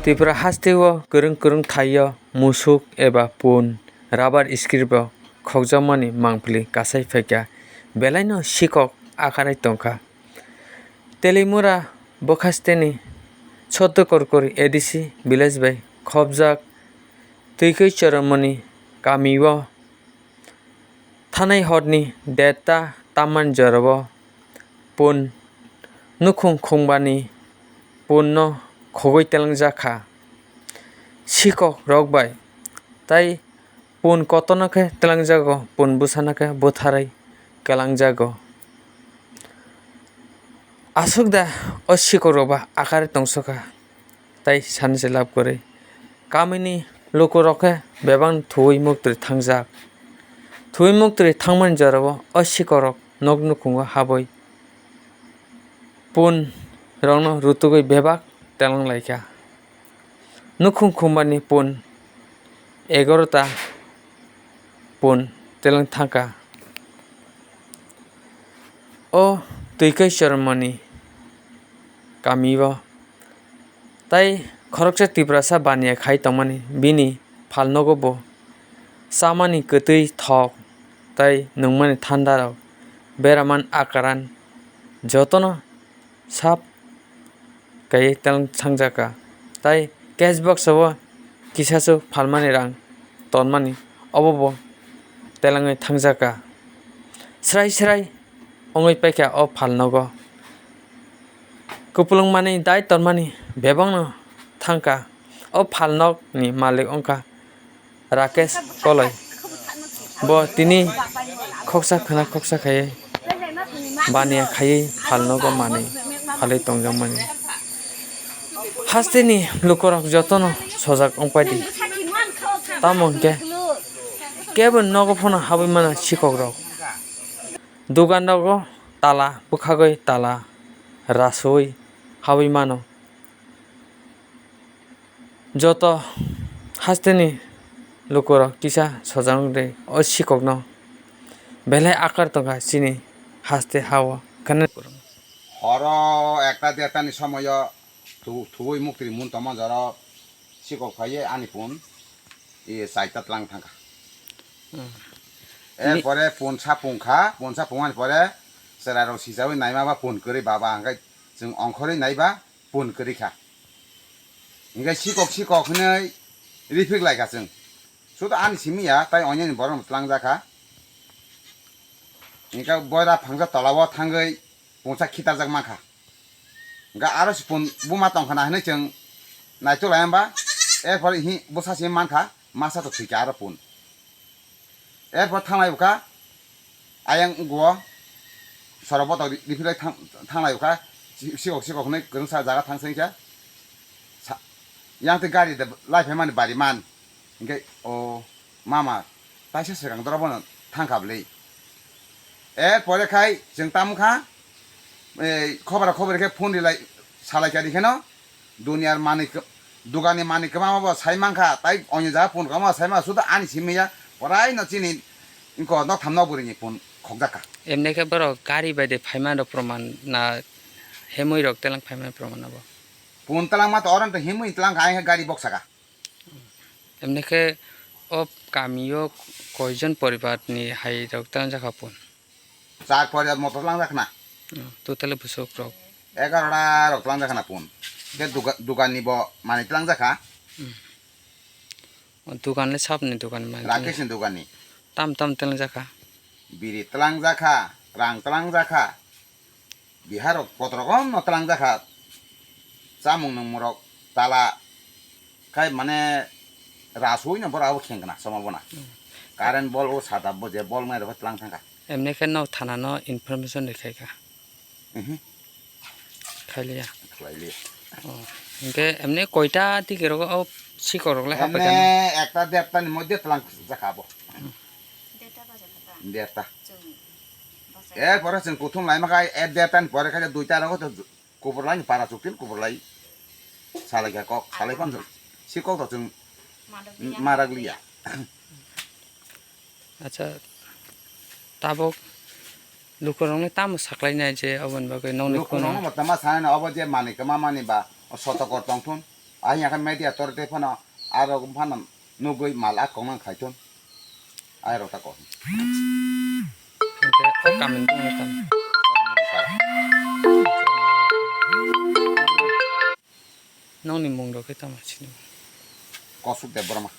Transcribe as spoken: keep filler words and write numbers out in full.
Tripura hasteo kwrwng kwrwng thaio musuk eba pun rubber script o khokjakmani mangpili kasai phaikha, belaino sikok akhai tongkha. Telimura bwkhasteni Chotto Korkori A D C village bai khopjak Twikwi Choromoni kamio thanai horni derta tamani jorao pun nukhung khungbani punno khogwi telangjak kha sikok rok bai, tai pun kotorno khe telangjago, pun bwsano khe butharwi kwlangjago. Aswk da o sikok rok ba akhar tongsa kha, tai sanse lab kwrwi. Kamini lukurok khe bebak thuwi muktwi thangjak. Thuwi muktwi thangmani jorao o sikok rok nok nukhungo habwi pun rokno rutugwi bebak telang laikha. Nukhung khumani pun egaroh ta pun telang thangkha. O Twikwi Choromoni kamio tai khoroksa Tiprasa baniya khai tongmani bini phalnogo bo chamani kwtwi thok tai nungmani thandarok beraman akaran jotono sap kaiwi telang thangjakha. Tai cash box o kisasu phalmani rang tonmani obo bo telangwi thangjakha. Srai srai wngwi paikha o phalnogo. Kupulung manwi dai tonmani bebakno thangkha. O phalnokni malik wngkha Rakesh Koloi. Bo tini khoksa khwna khoksa khaiwi baniya khaiwi phalnogo manwi phalwi tongjakmani. Hasteni lukurok jotono sojak wngpai di. Tamo hwnkhe kebo nogo phano habwi mano sikok rok. Dugan rogo tala bwkhagwi tala rasui habwi mano. Joto hasteni lukurok kisa sojang de o sikokno belai akar tongkha chini haste hao. Horo ekta dertani somoyo thu-, thuwi muktri mun tongma jora sikok phaiye ani pun i chaita tlang thangkha. Hmm. Erpore pun sapung kha, pun sapung ani pore chwrairok sijawi naima ba pun kwrwi baba hwnkhe chwng ongkhorwi naiba pun kwrwi kha. Hingke sikok sikok hinui rifik lai kha chwng. Sudo ani simi ya, tai onyaini borok no tlangjak kha. Hingke boira phangsa tola o thangwi pungsa khitarjak mankha. Hingke aro se pun buma tongkha na hinui chwng naitok lai hwnba, erpor hi bwsa se mankha, masa to thwikha aro pun. Erpor thanglai bwkha, ayang ugo, sorok botok ri-, riphilai thang-, thanglai bwkha, si-, sikok sikok hinui kwrwngsa jaga thang sengkha. Sa-, yang twi gari de lai phaimani bari man, hingke o mama taisa swkang doro bono thangkha bwlwi. Erpore khai chwng tamo kha, ei, khobora khobori khe phone rilai, salai kha di kheno, duniyar manwi kw-, dugani manwi kwbangma bo sai mankha, tai onyo jaga phone kwbangma sai mankha, sudo ani simi ya, poraino chini wngkha nok tham nok bwrwini phone khokjak kha. Emne khe borok gari bai de phaima rok proman na hemui rok telang phaima proman abo? Phone telang ma to oro to himui telang kha, ai khe gari bok saka. Emne khe o kamio koijon poribar ni hai rok telang jakha phone? Char poribar moto telang jakha na. Hmm, totally bwswk rok. Egaroh ta rok telang jakha na phone. Khe duga-, dugan ni bo manwi telang jakha. Hmm. O dugan le sabni dugan manwi telang. Rakesh ni dugan ni. Tam tam telang jakha. Biri telang jakha, rang telang jakha. Bihar rok kotorok no twlang jakha, chamung nungmung rok tala khai mane rasui no borok abo khengkna somobona. Hmm. Current bol o sada bo je bol mai rok twlang thangkha. Emne khe no thana no information rikhaikha. Mhm. Khailiya. Khlailiya. Oh. Hingke emne koita tike rogo o sikok rok le hapai kha na? Emne ekta derta ni moddhe twlang jakha abo. Hmm. Derta. Erpore chwng kuthum laima kha, ek derta ni pore kha, duita rogo to kubur lai, para chuktin kubur lai. Salai kha kok, salai phan si kok to chwng marak liya. Acha, tabuk lukurokno tamo saklainai je oboni bagwi nokni lukurokno khuna? Bo tama sanai obo je manwi kwma mani ba o sotokor tongthun. Ayang khe media tor tei phano arok phano nugwi mal a kongmang khai thun. Ai rok ta kok. Hingke o kamin tongwi tamo? Nokni mung rok khe tamo sini? Kosuk Debbarma.